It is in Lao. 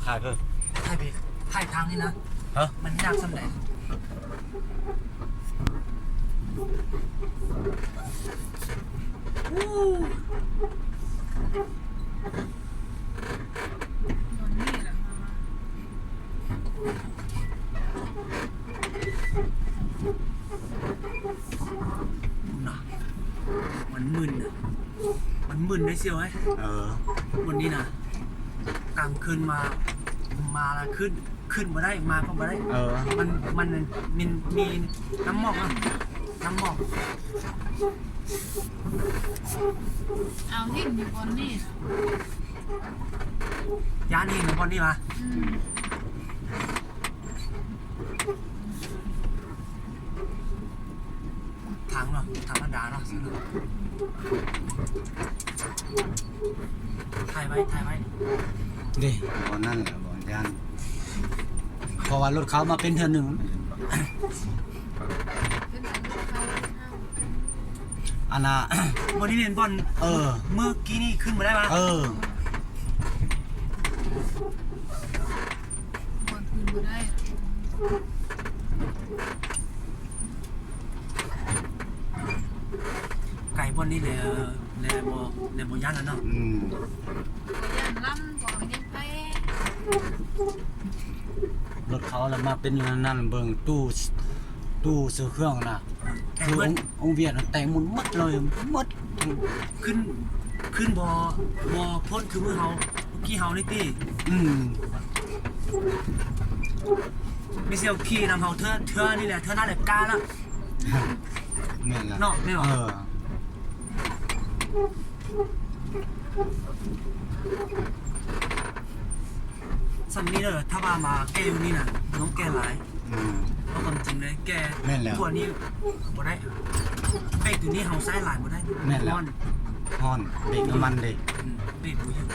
ຖ່າຍເບິ່ງ ຖ່າຍໄປ ຖ່າຍທາງນີ້ນະ. ຮະ? ມັນຍາກສ່ຳໃດ? ມັນມຶນນະ ມັນມຶນໄດ໋ສ່ຽວເອີຍ. ເອີ ບ່ອນນີ້ນະ ກາງຄືນມາ ມາລະຂຶ້ນ ຂຶ້ນບໍ່ໄດ້ ມາກໍບໍ່ໄດ້. ເອີ ມັນ ມັນມີ ມີນ້ຳໝອກເນາະ ນ້ຳໝອກ. ເອົາ ເຫັນຢູ່ບ່ອນນີ້ນະ ຢ້ານເຫັນຢູ່ບ່ອນນີ້ຫວາ? ອືມ. ທາງເນາະ ທຳມະດາເນາະ. ຖ່າຍໄວ້ ຖ່າຍໄວ້ເດ້. ບ່ອນນັ້ນແຫຼະ ບ່ອນຢ້ານ ເພາະວ່າລົດເຂົາມາເປັນເທື່ອໜຶ່ງ ອັນນ່າ ບ່ອນນີ້ແມ່ນບ່ອນ ເອີ ມື້ກີ້ນີ້ຂຶ້ນບໍ່ໄດ້ຫວາ? ເອີ. ບ່ອນອື່ນບໍ່ໄດ້ ໄກບ່ອນນີ້ແຫຼະ ແລະບໍ່ ແລະບໍ່ຢ້ານແລ້ວເນາະ. ອືມ ບໍ່ຢ້ານລຳ ບໍ່ມີຫຍັງໄປ. ລົດເຂົາລະມາເປັນຢູ່ນັ້ນ ເບິ່ງຕູ້ ຕູ້ເຊື້ອເຄື່ອງນະ ແຕ່ງ ຄື ເບິດ ອົງ ອົງວຽດນະ ແຕກໝົດ ໝົດເລີຍ ໝົດ. ຂຶ້ນ ຂຶ້ນບໍ່ ບໍ່ພົ້ນຄືມື້ເຮົາ ກີ້ເຮົານີ້ຕິ. ອືມ ມີສ່ຽວຂີ່ນຳເຮົາເທື່ອ ເທື່ອນີ້ແຫຼະ ເທື່ອນັ້ນແຫຼະກ້າລະ. ແມ່ນລະ ເນາະ ແມ່ນບໍ່? ເອີ. ສ່ຳນີ້ເດີ ຖ້າວ່າມາແກ່ຢູ່ນີ້ນະ ຕ້ອງແກ່ຫຼາຍ. ອືມ ເອົາຄວາມຈິງເລີຍ ແກ່ ແມ່ນແລ້ວ ທົ່ວນີ້ບໍ່ໄດ້. ເບຣກຕົວນີ້ເຮົາໃຊ້ຫຼາຍບໍ່ໄດ້. ແມ່ນແລ້ວ ຮ້ອນ ຮ້ອນ ເບຣກນ້ຳມັນເດ້. ອືມ ເບຣກບໍ່ຢູ່.